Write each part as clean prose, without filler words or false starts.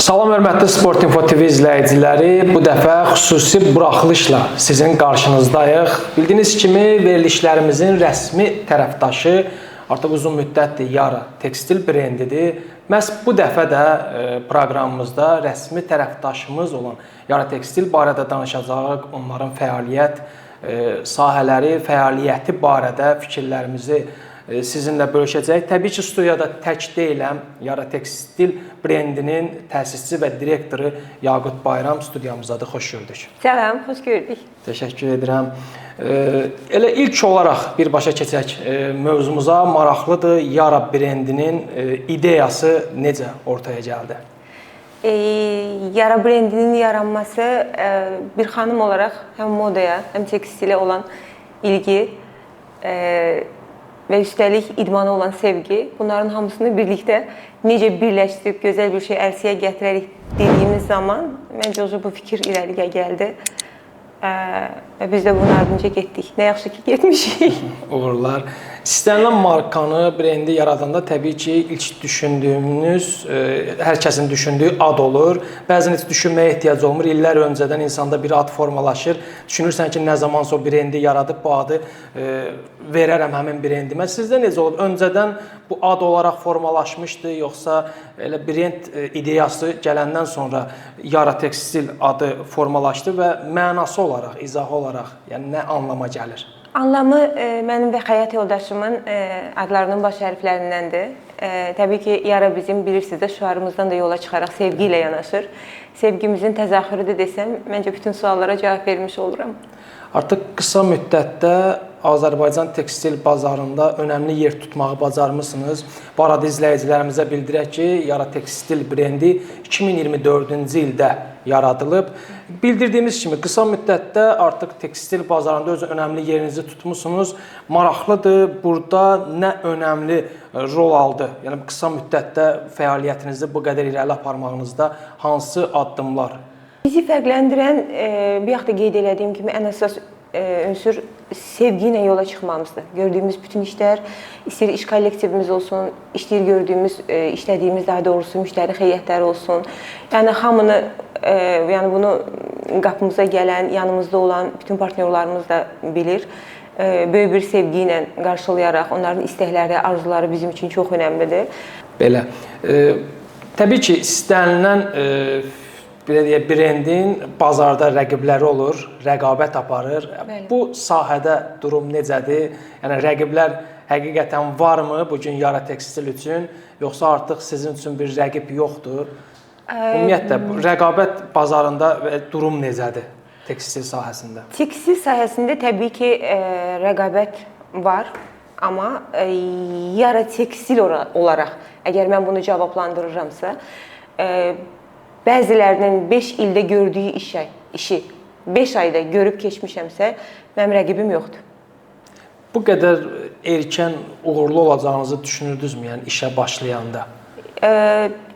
Salam hörmətli Sport Info TV izləyiciləri, bu dəfə xüsusi buraxılışla sizin qarşınızdayıq. Bildiyiniz kimi verilişlərimizin rəsmi tərəfdaşı artıq uzun müddətdir Yara tekstil brendidir. Məhz bu dəfə də proqramımızda rəsmi tərəfdaşımız olan Yara Tekstil barədə danışacağıq. Onların fəaliyyət sahələri, fəaliyyəti barədə fikirlərimizi sizinlə bölüşəcəyik. Təbii ki, studiyada tək deyiləm. Yara Tekstil brendinin təsisçisi və direktoru Yaqut Bayram studiyamızdadır. Xoş gördük. Salam, xoş gördük. Təşəkkür edirəm. Elə ilk olaraq birbaşa keçək mövzumuza. Maraqlıdır, Yara brendinin ideyası necə ortaya gəldi? Yara brendinin yaranması bir xanım olaraq həm modaya, həm tekstilə olan ilgi və üstəlik idmana olan sevgi, bunların hamısını birlikdə necə birləşdirib gözəl bir şey ərsəyə gətirərik dediyimiz zaman məncə o bu fikir irəli gəldi. Və biz də bunun ardınca getdik. Nə yaxşı ki, getmişik. Uğurlar. İstənilən markanı, brendi yaradanda təbii ki, ilk düşündüyünüz, hər kəsin düşündüyü ad olur. Bəzən heç düşünməyə ehtiyac olmur. İllər öncədən insanda bir ad formalaşır. Düşünürsən ki, nə zamansa o brendi yaradıb bu adı verərəm həmin brendimə. Sizdə necə olub? Öncədən bu ad olaraq formalaşmışdı, yoxsa elə brend ideyası gələndən sonra Yara Tekstil adı formalaşdı və mənası olaraq, izahı olaraq, yəni nə anlama gəlir? Anlamı mənim və həyat yoldaşımın adlarının baş hərflərindəndir. Təbii ki, Yara bizim, bilirsiniz də, şüarımızdan da yola çıxaraq sevgi ilə yanaşır. Sevgimizin təzahürüdür desəm, məncə bütün suallara cavab vermiş oluram. Artıq qısa müddətdə Azərbaycan tekstil bazarında önəmli yer tutmağı bacarmısınız. Bu arada izləyicilərimizə bildirək ki, Yara Tekstil brendi 2024-cü ildə yaradılıb. Bildirdiyimiz kimi qısa müddətdə artıq tekstil bazarında öz önəmli yerinizi tutmusunuz. Maraqlıdır, burada nə önəmli rol aldı? Yəni qısa müddətdə fəaliyyətinizi bu qədər irəli aparmağınızda hansı addımlar? Bizi fərqləndirən, bir yaxda qeyd elədiyim kimi ən əsas ünsür sevgi ilə yola çıxmamızdır. Gördüyümüz bütün işlər, istəyir iş kollektivimiz olsun, istəyir gördüyümüz, işlədiyimiz daha doğrusu müştəri heyətləri olsun. Yəni hamını, yəni bunu qapımıza gələn, yanımızda olan bütün partnyorlarımız da bilir. Böyük bir sevgi ilə qarşılayaraq onların istəkləri, arzuları bizim üçün çox önəmlidir. Belə. Təbii ki, istənilən belə deyək, brendin bazarda rəqibləri olur, rəqabət aparır. Bəli. Bu sahədə durum necədir? Yəni rəqiblər həqiqətən varmı bu gün Yara Tekstil üçün, yoxsa artıq sizin üçün bir rəqib yoxdur? Ümumiyyətlə rəqabət bazarında durum necədir tekstil sahəsində? Tekstil sahəsində təbii ki, rəqabət var, amma Yara Tekstil olaraq əgər mən bunu cavablandırıramsa, bəzilərinin 5 ildə gördüyü işi 5 ayda görüb keçmişəmsə, mənim rəqibim yoxdur. Bu qədər erkən uğurlu olacağınızı düşünürdünüzmü, yəni işə başlayanda?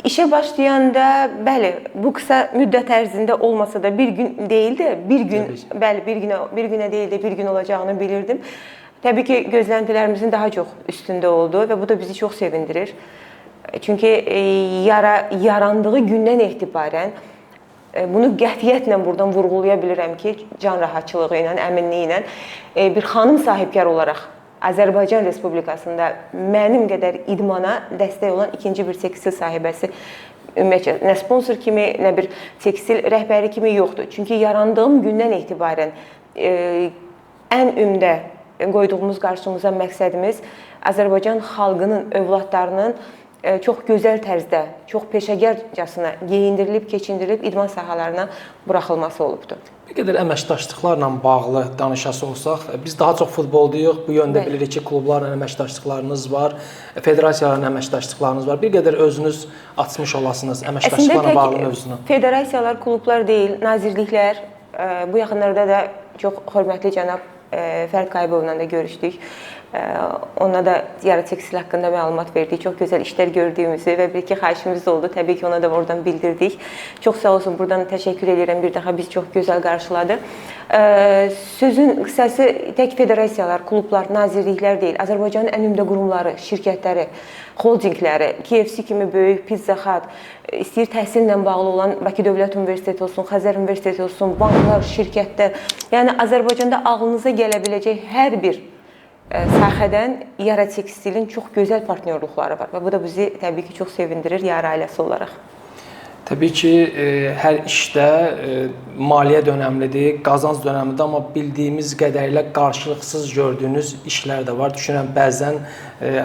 İşə başlayanda, bəli, bu qısa müddət ərzində olmasa da bir gün deyil də, bir gün, bəli, bir günə deyil də bir gün olacağını bilirdim. Təbii ki, gözləntilərimizin daha çox üstündə oldu və bu da bizi çox sevindirir. Çünki Yara yarandığı gündən etibarən bunu qətiyyətlə buradan vurğulaya bilirəm ki, can rahatçılığı ilə, əminliyi ilə bir xanım sahibkar olaraq Azərbaycan Respublikasında mənim qədər idmana dəstək olan ikinci bir tekstil sahibəsi ümumiyyətcə nə sponsor kimi, nə bir tekstil rəhbəri kimi yoxdur. Çünki yarandığım gündən etibarən ən ümdə qoyduğumuz qarşımıza məqsədimiz Azərbaycan xalqının, övladlarının çox gözəl tərzdə, çox peşəkarcasına geyindirilib, keçindirilib idman sahələrinə buraxılması olubdur. Bir qədər əməkdaşlıqlarla bağlı danışası olsaq, biz daha çox futboldayıq, bu yöndə bilirik ki, klublarla əməkdaşlıqlarınız var, federasiyalarla əməkdaşlıqlarınız var. Bir qədər özünüz açmış olasınız əməkdaşlıqlarla bağlı mövzunu. Federasiyalar, klublar deyil, nazirliklər, bu yaxınlarda da çox hörmətli cənab Fərid Qayıbovla da görüşdük. Ona da Yara Tekstil haqqında məlumat verdik. Çox gözəl işlər gördüyümüzü və bir iki xahişimiz oldu. Təbii ki, ona da oradan bildirdik. Çox sağ olsun, buradan təşəkkür edirəm. Bir daha bizi çox gözəl qarşıladı. Sözün qısası tək federasiyalar, klublar, nazirliklər deyil. Azərbaycanın ən ümdə qurumları, şirkətləri, holdingləri, KFC kimi böyük Pizza Hut, istəyir təhsillə bağlı olan Bakı Dövlət Universiteti olsun, Xəzər Universiteti olsun, banklar, şirkətlər. Yəni Azərbaycanda ağlınıza gələ biləcək hər bir sahədən Yara Tekstilin çox gözəl partnyorluqları var və bu da bizi təbii ki, çox sevindirir Yara ailəsi olaraq. Təbii ki, hər işdə maliyyə də önəmlidir, qazanc da önəmlidir, amma bildiyimiz qədərilə qarşılıqsız gördüyünüz işlər də var. Düşünürəm, bəzən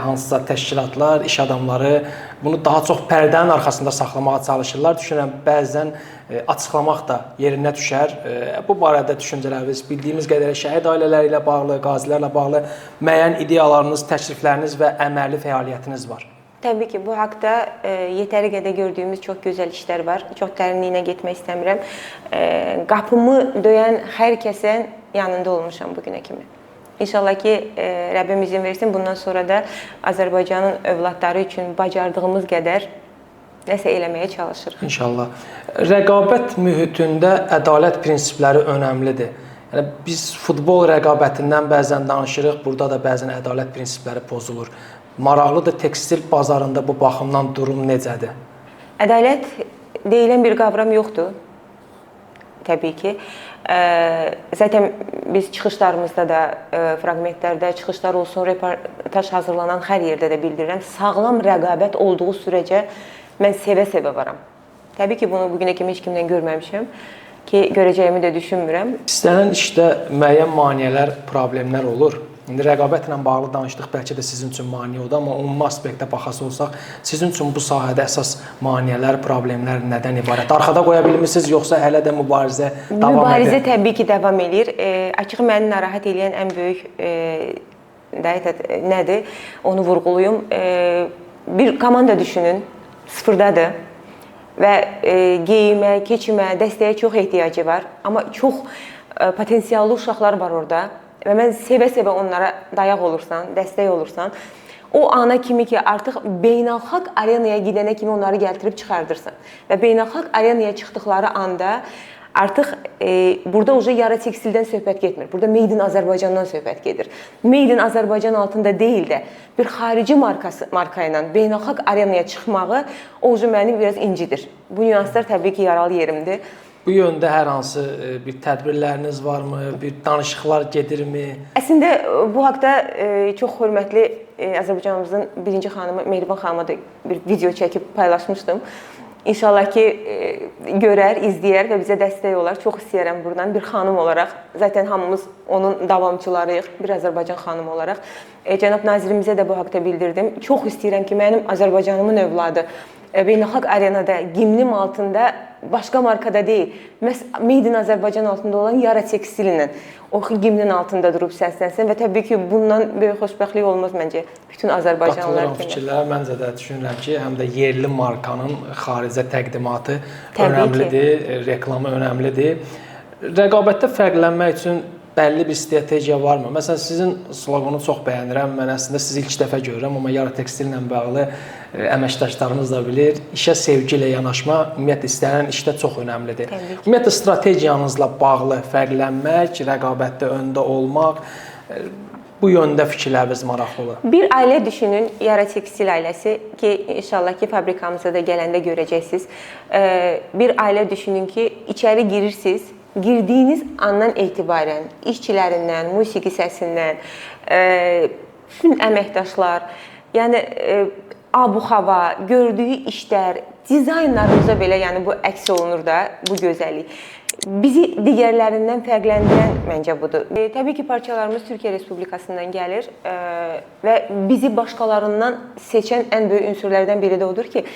hansısa təşkilatlar, iş adamları bunu daha çox pərdənin arxasında saxlamağa çalışırlar. Düşünürəm, bəzən açıqlamaq da yerinə düşər. Bu barədə düşüncələriniz, bildiyimiz qədərilə şəhid ailələri ilə bağlı, qazilərlə bağlı müəyyən ideyalarınız, təklifləriniz və əməli fəaliyyətiniz var. Təbii ki, bu haqda yetəri qədər gördüyümüz çox gözəl işlər var. Çox dərinliyinə getmək istəmirəm. Qapımı döyən hər kəsin yanında olmuşam bugünə kimi. İnşallah ki, Rəbbim izin versin, bundan sonra da Azərbaycanın övladları üçün bacardığımız qədər nəsə eləməyə çalışırıq. İnşallah. Rəqabət mühitində ədalət prinsipləri önəmlidir. Yəni biz futbol rəqabətindən bəzən danışırıq, burada da bəzən ədalət prinsipləri pozulur. Maraqlıdır, tekstil bazarında bu baxımdan durum necədir? Ədalət deyilən bir qavram yoxdur, təbii ki. Zaten biz çıxışlarımızda da, fraqmentlərdə çıxışlar olsun, reportaj hazırlanan hər yerdə də bildirirəm. Sağlam rəqabət olduğu sürəcə mən sevə-sevə varam. Təbii ki, bunu bugünə kimi heç kimdən görməmişəm ki, görəcəyimi də düşünmürəm. İstənilən işdə müəyyən maneələr, problemlər olur. İndi rəqabətlə bağlı danışdıq, bəlkə də sizin üçün maneə oldu, amma ümumi aspektdə baxası olsaq, sizin üçün bu sahədə əsas maneələr, problemlər nədən ibarət? Arxada qoya bilmirsiniz, yoxsa hələ də mübarizə davam edir? Mübarizə təbii ki, davam edir. Açığı məni narahat eləyən ən böyük nədir? Onu vurğulayım. Bir komanda düşünün, sıfırdadır və geyimə, keçimə, dəstəyə çox ehtiyacı var. Amma çox potensiallı uşaqlar var orada. Və mən sevə-sevə onlara dayaq olursan, dəstək olursan, o ana kimi ki, artıq beynəlxalq arenaya gedənə kimi onları gəltirib çıxardırsan. Və beynəlxalq arenaya çıxdıqları anda artıq burada uca Yara Tekstildən söhbət getmir. Burada Made in Azərbaycandan söhbət gedir. Made in Azərbaycan altında deyil də bir xarici marka ilə beynəlxalq arenaya çıxmağı o uca məni biraz incidir. Bu nüanslar təbii ki, yaralı yerimdir. Bu yöndə hər hansı bir tədbirləriniz varmı, bir danışıqlar gedirmi? Əslində, bu haqda çox hörmətli Azərbaycanımızın birinci xanımı Mehriban xanıma da bir video çəkib paylaşmışdım. İnşallah ki, görər, izləyər və bizə dəstək olar. Çox istəyirəm buradan bir xanım olaraq. Zaten hamımız onun davamçılarıyıq, bir Azərbaycan xanımı olaraq. Cənab nazirimizə də bu haqda bildirdim. Çox istəyirəm ki, mənim Azərbaycanımın övladı beynəlxalq arenada, gimnim altında başqa markada deyil, məhz Made in Azərbaycan altında olan Yara Tekstil ilə o gimnin altında durub səslənsin və təbii ki, bundan böyük xoşbəxtlik olmaz məncə bütün Azərbaycanlılar kimi. Qatılıram fikirlərə, məncə də düşünürəm ki, həm də yerli markanın xaricə təqdimatı önəmlidir, reklamı önəmlidir. Rəqabətdə fərqlənmək üçün bəlli bir strategiya varmı? Məsələn, sizin sloqanı çox bəyənirəm. Mən əslində sizi ilk dəfə görürəm, amma Yara Tekstil ilə bağlı əməkdaşlarımız da bilir. İşə sevgi ilə yanaşma ümumiyyətlə istənilən işdə çox önəmlidir. Ümumiyyətlə strategiyanızla bağlı fərqlənmək, rəqabətdə öndə olmaq, bu yöndə fikirləriniz maraqlı olur. Bir ailə düşünün, Yara Tekstil ailəsi ki, inşallah ki, fabrikamıza da gələndə görəcəksiniz. Bir ailə düşünün ki, içəri girirsiniz. Girdiyiniz andan etibarən işçilərindən, musiqi səsindən, bütün əməkdaşlar, yəni abu-hava, gördüyü işlər, dizaynlarımıza belə, yəni bu əks olunur da, bu gözəllik. Bizi digərlərindən fərqləndirən məncə budur. Təbii ki, parçalarımız Türkiyə Respublikasından gəlir və bizi başqalarından seçən ən böyük ünsürlərdən biri də odur ki,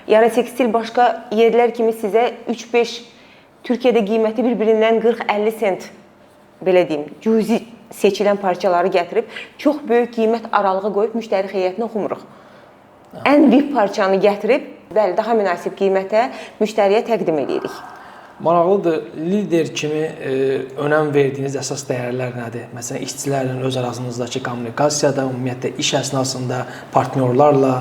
Yara Tekstil başqa yerlər kimi sizə 3-5 Türkiyədə qiyməti bir-birindən 40-50 sent, belə deyim, cüzi seçilən parçaları gətirib çox böyük qiymət aralığı qoyub müştəri heyətini oxumuruq. Ən VIP parçanı gətirib, bəli, daha münasib qiymətə müştəriyə təqdim edirik. Maraqlıdır, lider kimi önəm verdiyiniz əsas dəyərlər nədir? Məsələn, işçilərlə öz arasınızdakı kommunikasiyada, ümumiyyətlə iş əsnasında, partnyorlarla.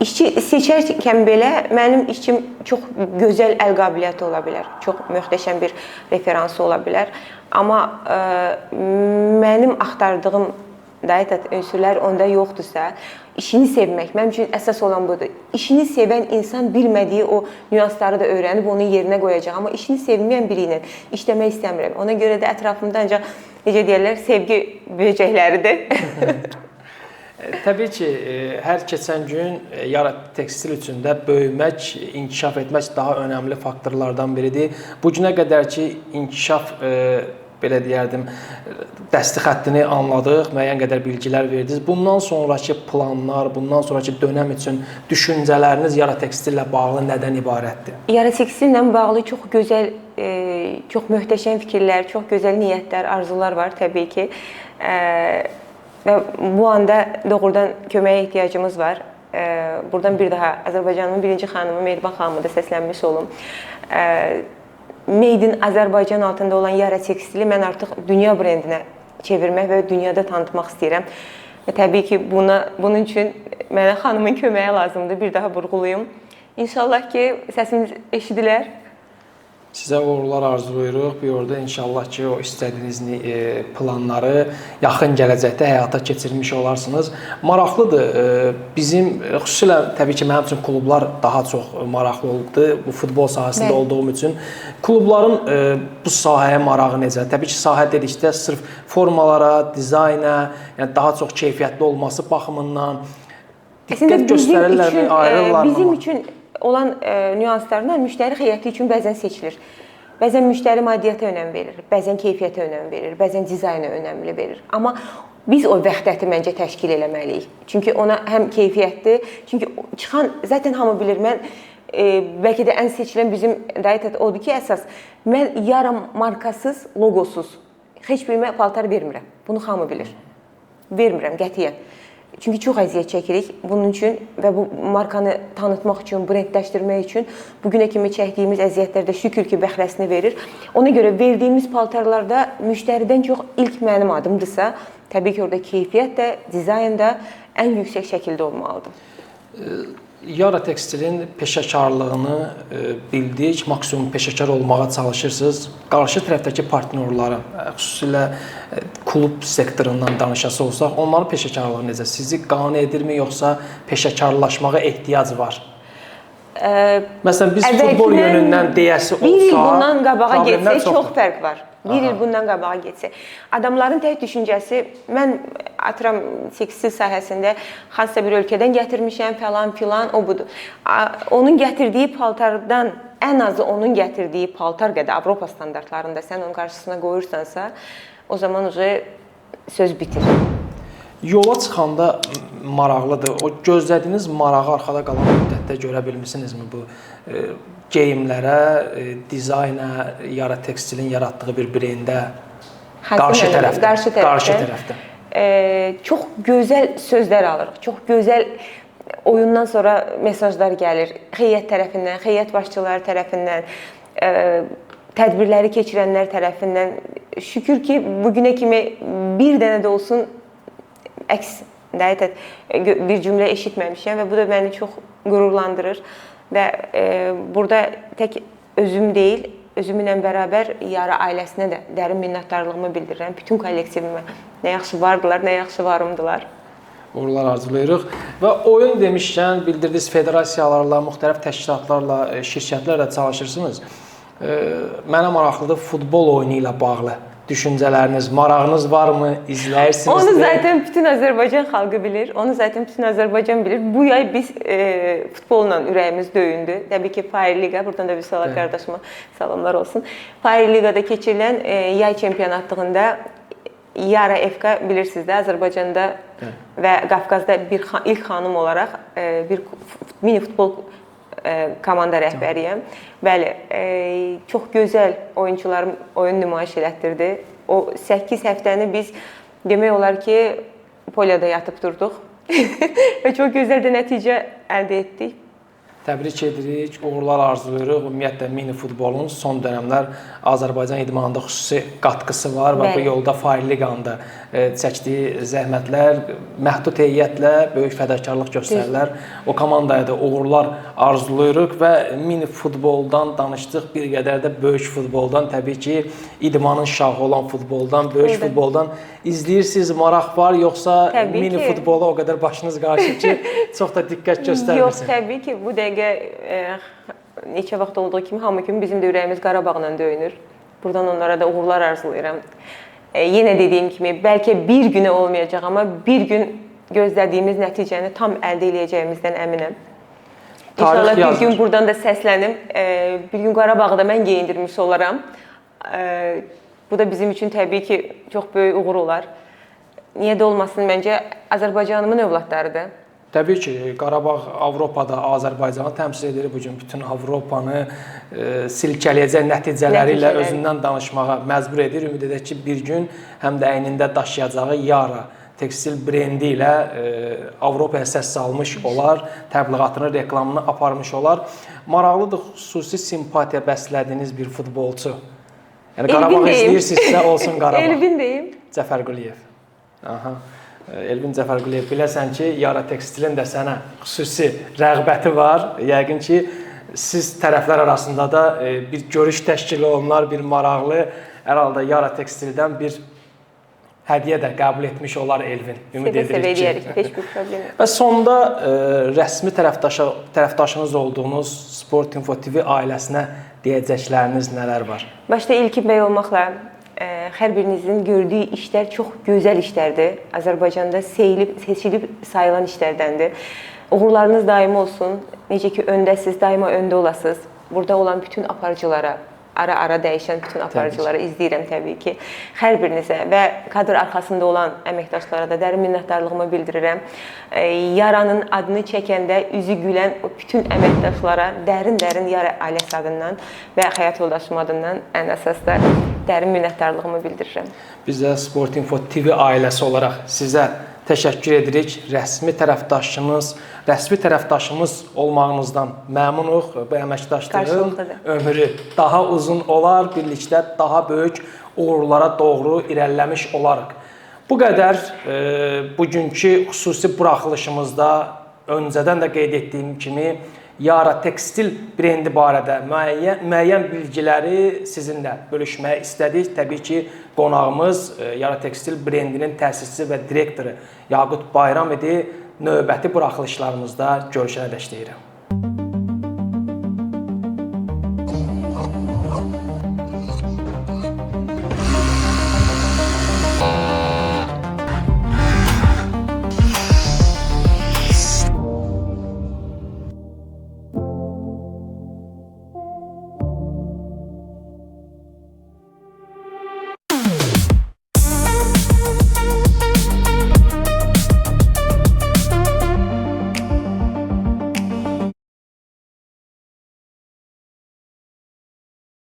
İşçi seçərkən belə mənim işçim çox gözəl əl qabiliyyəti ola bilər, çox möhtəşəm bir referansı ola bilər. Amma mənim axtardığım ünsürlər onda yoxdursa, işini sevmək mənim üçün əsas olan budur. İşini sevən insan bilmədiyi o nüansları da öyrənib onun yerinə qoyacaq. Amma işini sevməyən biri ilə işləmək istəmirəm. Ona görə də ətrafımda ancaq, necə deyirlər, sevgi böcəkləridir. Təbii ki, hər keçən gün Yara Tekstil üçün də böyümək, inkişaf etmək daha önəmli faktorlardan biridir. Bu günə qədər ki, inkişaf belə deyərdim, dəsti xəttini anladıq, müəyyən qədər bilgilər verdiniz. Bundan sonrakı planlar, bundan sonrakı dönəm üçün düşüncələriniz Yara Tekstillə bağlı nədən ibarətdir? Yara Tekstillə bağlı çox gözəl, çox möhtəşəm fikirlər, çox gözəl niyyətlər, arzular var təbii ki. Və bu anda doğrudan köməyə ehtiyacımız var. Buradan bir daha Azərbaycanın birinci xanımı Mehriban xanımı da səslənmiş olum. Made in Azərbaycan altında olan Yara Tekstili mən artıq dünya brendinə çevirmək və dünyada tanıtmaq istəyirəm. Və təbii ki, bunun üçün mənə xanımın köməyi lazımdır. Bir daha vurğulayım. İnşallah ki, səsimiz eşidilər. Sizə uğurlar arzulayırıq. Bir orada inşallah ki, o istədiyiniz planları yaxın gələcəkdə həyata keçirmiş olarsınız. Maraqlıdır. Bizim xüsusilə təbii ki, mənim üçün klublar daha çox maraqlı oldu. Bu futbol sahəsində olduğum üçün klubların bu sahəyə marağı necə? Təbii ki, sahə dedikdə sırf formalara, dizayna, yəni daha çox keyfiyyətli olması baxımından diqqət göstərirlərmi, ayırırlarmı? Bizim üçün olan nüanslarından müştəri heyəti üçün bəzən seçilir. Bəzən müştəri maddiyyata önəm verir, bəzən keyfiyyətə önəm verir, bəzən dizayna önəmli verir. Amma biz o vəhdəti məncə təşkil eləməliyik. Çünki ona həm keyfiyyətli, çünki çıxan zaten hamı bilir. Mən bəlkə də ən seçilən bizim dayət odur ki, əsas mən Yara markasız, loqosuz heç birimə paltar vermirəm. Bunu hamı bilir. Vermirəm qətiyyən. Çünki çox əziyyət çəkirik bunun üçün və bu markanı tanıtmaq üçün, brendləşdirmək üçün bugünə kimi çəkdiyimiz əziyyətlər də şükür ki, bəhrəsini verir. Ona görə verdiyimiz paltarlarda müştəridən çox ilk mənim adımdırsa, təbii ki, orada keyfiyyət də, dizayn da ən yüksək şəkildə olmalıdır. Yara Tekstilin peşəkarlığını bildik, maksimum peşəkar olmağa çalışırsınız. Qarşı tərəfdəki partnyorların, xüsusilə klub sektorundan danışası olsaq, onların peşəkarlığı necə? Sizi qane edirmi, yoxsa peşəkarlaşmağa ehtiyac var? Məsələn, biz futbol yönündən deyəsi olsa, bir il bundan qabağa getsək çox fərq var. Bir il bundan qabağa getsək. Adamların tək düşüncəsi, mən atıram tekstil sahəsində hansısa bir ölkədən gətirmişəm falan filan, o budur. Onun gətirdiyi paltardan, ən azı onun gətirdiyi paltar qədər Avropa standartlarında sən onun qarşısına qoyursansa, o zaman söz bitir. Yola çıxanda maraqlıdır. O gözlədiyiniz marağı arxada qalan müddətdə görə bilmisinizmi bu geyimlərə, dizayna, Yara Tekstilin yaratdığı bir brendə qarşı tərəfdə? Çox gözəl sözlər alırıq. Çox gözəl oyundan sonra mesajlar gəlir. Heyət tərəfindən, heyət başçıları tərəfindən, tədbirləri keçirənlər tərəfindən. Şükür ki, bugünə kimi bir dənə də olsun əks bir cümlə eşitməmişəm və bu da məni çox qürurlandırır. Və burada tək özüm deyil, özümlə bərabər Yara ailəsinə də dərin minnətdarlığımı bildirirəm. Bütün kollektivimə. Nə yaxşı vardılar, nə yaxşı varımdılar. Uğurlar arzulayırıq. Və oyun demişkən, bildirdiniz, federasiyalarla, müxtəlif təşkilatlarla, şirkətlərlə çalışırsınız. Mənə maraqlıdır futbol oyunu ilə bağlı düşüncələriniz, marağınız varmı, izləyirsiniz? Onu zaten bütün Azərbaycan xalqı bilir. Onu zaten bütün Azərbaycan bilir. Bu yay biz futbolla ürəyimiz döyündü. Təbii ki, Fire Liga, buradan da Vüsal qardaşıma salamlar olsun. Fire Ligada keçirilən yay çempionatlığında Yara FK bilirsiniz də, Azərbaycanda və Qafqazda bir ilk xanım olaraq bir mini futbol komanda rəhbəriyəm. Bəli, çox gözəl oyunçularım oyun nümayiş elətdirdi. O 8 həftəni biz demək olar ki, polyada yatıb durduq və çox gözəl də nəticə əldə etdik. Təbrik edirik, uğurlar arzulayırıq. Ümumiyyətlə mini futbolun son dövrlər Azərbaycan idmanında xüsusi qatqısı var və bu yolda Fire Liqanın da çəkdiyi zəhmətlər məhdud heyətlə böyük fədakarlıq göstərirlər. O komandaya da uğurlar arzulayırıq və mini futboldan danışdıq, bir qədər də böyük futboldan, təbii ki, idmanın şahı olan futboldan, böyük futboldan izləyirsiniz, maraq var, yoxsa təbii mini futbola o qədər başınız qarışır ki, çox da diqqət göstərmirsiniz? Yox, təbii ki, bu dəqiqə neçə vaxt olduğu kimi hamı kimi bizim də ürəyimiz Qarabağla döyünür. Buradan onlara da uğurlar arzulayıram. Yenə dediyim kimi, bəlkə bir günə olmayacaq, amma bir gün gözlədiyimiz nəticəni tam əldə eləyəcəyimizdən əminəm. İnşallah bir gün buradan da səslənim. Bir gün Qarabağı da mən geyindirmiş olaram. Bu da bizim üçün təbii ki, çox böyük uğur olar. Niyə də olmasın, məncə Azərbaycanımın övladlarıdır. Təbii ki, Qarabağ Avropada Azərbaycanı təmsil edir. Bu gün bütün Avropanı silkələyəcək nəticələri ilə özündən danışmağa məcbur edir. Ümid edək ki, bir gün həm də əynində daşıyacağı Yara tekstil brendi ilə Avropaya səs salmış olar, təbliğatını, reklamını aparmış olar. Maraqlıdır, xüsusi simpatiya bəslədiyiniz bir futbolçu. Yəni Qarabağ izləyirsinizsə olsun Qarabağ. Elvin deyim. Cəfərquliyev. Aha. Elvin Cəfərquliyev, biləsən ki, Yara Tekstilin də sənə xüsusi rəğbəti var. Yəqin ki, siz tərəflər arasında da bir görüş təşkil olunar, bir maraqlı, hər halda Yara Tekstildən bir hədiyyə də qəbul etmiş olar Elvin. Ümid edirik ki. Heç bir problem yox. Və sonda rəsmi tərəfdaşınız olduğunuz Sport Info TV ailəsinə deyəcəkləriniz nələr var? Başda İlkin bəy olmaqla hər birinizin gördüyü işlər çox gözəl işlərdir. Azərbaycanda seçilib sayılan işlərdəndir. Uğurlarınız daim olsun. Necə ki öndəsiz, daima öndə olasınız. Burada olan bütün aparıcılara, ara-ara dəyişən bütün aparıcılara izləyirəm təbii ki. Hər birinizə və kadr arxasında olan əməkdaşlara da dərin minnətdarlığımı bildirirəm. Yaranın adını çəkəndə üzü gülən o bütün əməkdaşlara dərin-dərin Yara ailəsi adından və həyat yoldaşım adından ən əsas da dərin minnətdarlığımı bildirirəm. Biz də Sport Info TV ailəsi olaraq sizə təşəkkür edirik. Rəsmi tərəfdaşımız olmağınızdan məmnunuq. Bu əməkdaşlığın ömrü daha uzun olar, birlikdə daha böyük uğurlara doğru irəliləmiş olarıq. Bu qədər bugünkü xüsusi buraxılışımızda öncədən də qeyd etdiyim kimi Yara Tekstil brendi barədə müəyyən bilgiləri sizinlə bölüşməyi istədik. Təbii ki, qonağımız Yara Tekstil brendinin təsisçisi və direktoru Yaqut Bayram idi. Növbəti buraxılışlarımızda görüşənədək deyirəm.